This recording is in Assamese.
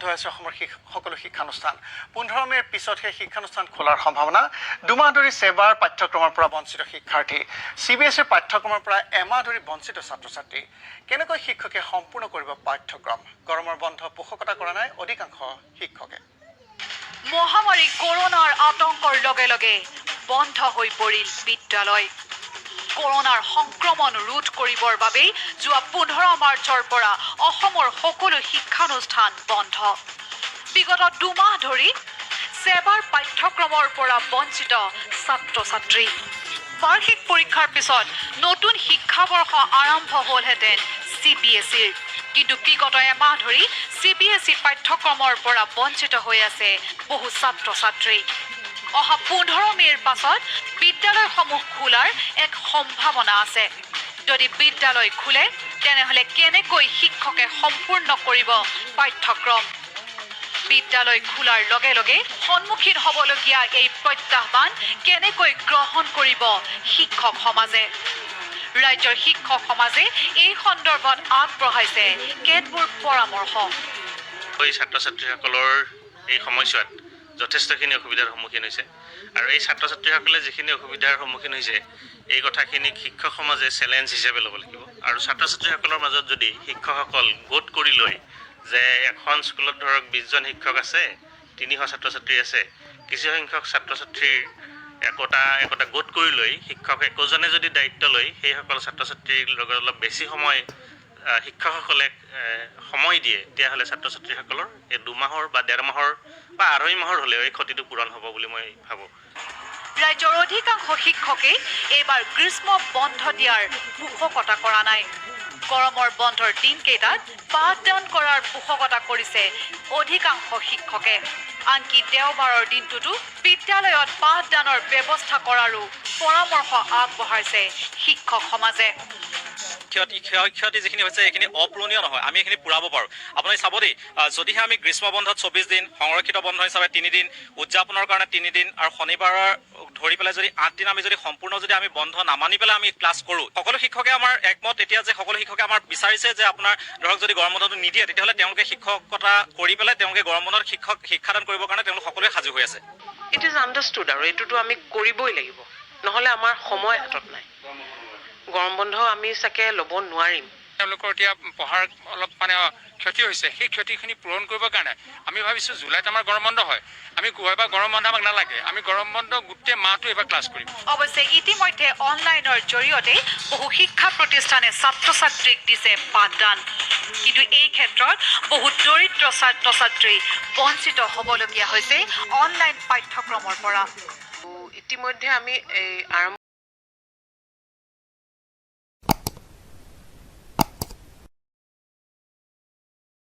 হৈ আছে অসমৰ সকলো শিক্ষানুষ্ঠান। 15 মে'ৰ পিছতহে শিক্ষানুষ্ঠান খোলাৰ সম্ভাৱনা। 2 মাহ ধৰি ছেবাৰ পাঠ্যক্ৰমৰ পৰা বঞ্চিত শিক্ষাৰ্থী, চিবিএছইৰ পাঠ্যক্ৰমৰ পৰা এমাহ ধৰি বঞ্চিত ছাত্ৰ ছাত্ৰী। কেনেকৈ শিক্ষকে সম্পূৰ্ণ কৰিব পাঠ্যক্ৰম? গৰমৰ বন্ধ পোষকতা কৰা নাই অধিকাংশ শিক্ষকে। মহামাৰী কৰোণাৰ আতংকৰ লগে লগে বন্ধ হৈ পৰিল বিদ্যালয়। কৰোণাৰ সংক্ৰমণ ৰোধ কৰিবৰ বাবেই যোৱা 15 মাৰ্চৰ পৰা অসমৰ সকলো শিক্ষানুষ্ঠান বন্ধ। বিগত 2 মাহ ধৰি ছেবাৰ পাঠ্যক্ৰমৰ পৰা বঞ্চিত ছাত্ৰ ছাত্ৰী। বাৰ্ষিক পৰীক্ষাৰ পিছত নতুন শিক্ষাবৰ্ষ আৰম্ভ হ'লহেঁতেন চিবিএছইৰ। কিন্তু বিগত এমাহ ধৰি চিবিএছই পাঠ্যক্ৰমৰ পৰা বঞ্চিত হৈ আছে বহু ছাত্ৰ ছাত্ৰী। অহা 15 মে'ৰ পাছত বিদ্যালয়সমূহ খোলাৰ এক সম্ভাৱনা আছে। যদি বিদ্যালয় খোলে, তেনেহ'লে কেনেকৈ শিক্ষকে সম্পূৰ্ণ কৰিব পাঠ্যক্ৰম? বিদ্যালয় খোলাৰ লগে লগে সন্মুখীন হ'বলগীয়া এই প্ৰত্যাহ্বান কেনেকৈ গ্ৰহণ কৰিব শিক্ষক সমাজে? ৰাজ্যৰ শিক্ষক সমাজে এই সন্দৰ্ভত আগবঢ়াইছে কেতবোৰ পৰামৰ্শ। এই ছাত্ৰ ছাত্ৰীসকলৰ এই সময়ছোৱাত যথেষ্টখিনি অসুবিধাৰ সন্মুখীন হৈছে আৰু এই ছাত্ৰ ছাত্ৰীসকলে যিখিনি অসুবিধাৰ সন্মুখীন হৈছে, এই কথাখিনিক শিক্ষক সমাজে চেলেঞ্জ হিচাপে ল'ব লাগিব। আৰু ছাত্ৰ ছাত্ৰীসকলৰ মাজত যদি শিক্ষকসকল গোট কৰি লৈ যে এখন স্কুলত ধৰক 20জন শিক্ষক আছে, 300 ছাত্ৰ ছাত্ৰী আছে, কিছুসংখ্যক ছাত্ৰ ছাত্ৰীৰ একোটা একোটা গোট কৰি লৈ শিক্ষক একোজনে যদি দায়িত্ব লৈ সেইসকল ছাত্ৰ ছাত্ৰীৰ লগত অলপ বেছি সময় শিক্ষকসকলে সময় দিয়ে, তেতিয়াহ'লে ছাত্ৰ ছাত্ৰীসকলৰ এই 2 মাহৰ বা ডেৰ মাহৰ বা আঢ়ৈ মাহৰ হ'লেও এই ক্ষতিটো পূৰণ হ'ব বুলি মই ভাবোঁ। ৰাজ্যৰ অধিকাংশ শিক্ষকেই এইবাৰ গ্ৰীষ্ম বন্ধ দিয়াৰ পোষকতা কৰা নাই। গৰমৰ বন্ধৰ দিনকেইটাত পাঠদান কৰাৰ পোষকতা কৰিছে অধিকাংশ শিক্ষকে। আনকি দেওবাৰৰ দিনটোতো বিদ্যালয়ত পাঠদানৰ ব্যৱস্থা কৰাৰো পৰামৰ্শ আগবঢ়াইছে শিক্ষক সমাজে। ক্ষতি ক্ষয় ক্ষতি যিখিনি হৈছে, এইখিনি অপূৰণীয় নহয়, আমি এইখিনি পূৰাব পাৰোঁ। আপুনি চাব দেই, যদিহে আমি গ্ৰীষ্ম বন্ধত 24 দিন, সংৰক্ষিত বন্ধ হিচাপে 3 দিন, উদযাপনৰ কাৰণে 3 দিন আৰু শনিবাৰৰ ধৰি পেলাই যদি 8 দিন আমি যদি সম্পূৰ্ণ যদি আমি বন্ধ নামানি পেলাই আমি ক্লাছ কৰোঁ, সকলো শিক্ষকে আমাৰ একমত এতিয়া যে সকলো শিক্ষকে আমাৰ বিচাৰিছে যে আপোনাৰ ধৰক যদি গৰম বন্ধটো নিদিয়ে, তেতিয়াহ'লে তেওঁলোকে শিক্ষকতা কৰি পেলাই তেওঁলোকে গৰম বন্ধত শিক্ষাদান কৰিবৰ কাৰণে তেওঁলোক সকলোৱে সাজু হৈ আছে। It is understood আৰু এইটোতো আমি কৰিবই লাগিব, নহ'লে আমাৰ সময় হাতত নাই। গৰম বন্ধ আমি চাগে ল'ব নোৱাৰিম। তেওঁলোকৰ এতিয়া পঢ়াৰ অলপ মানে ক্ষতি হৈছে। সেই ক্ষতিখিনি পূৰণ কৰিবৰ কাৰণে আমি ভাবিছোঁ, জুলাইত আমাৰ গৰম বন্ধ হয়, আমি এবাৰ গৰম বন্ধ আমাক নালাগে, আমি গৰম বন্ধ গোটেই মাহটো এইবাৰ ক্লাছ কৰিম। অৱশ্যে ইতিমধ্যে অনলাইনৰ জৰিয়তে বহু শিক্ষা প্ৰতিষ্ঠানে ছাত্ৰ ছাত্ৰীক দিছে পাঠদান। কিন্তু এই ক্ষেত্ৰত বহু দৰিদ্ৰ ছাত্ৰ ছাত্ৰী বঞ্চিত হ'বলগীয়া হৈছে অনলাইন পাঠ্যক্ৰমৰ পৰা। ইতিমধ্যে আমি এই আৰম্ভ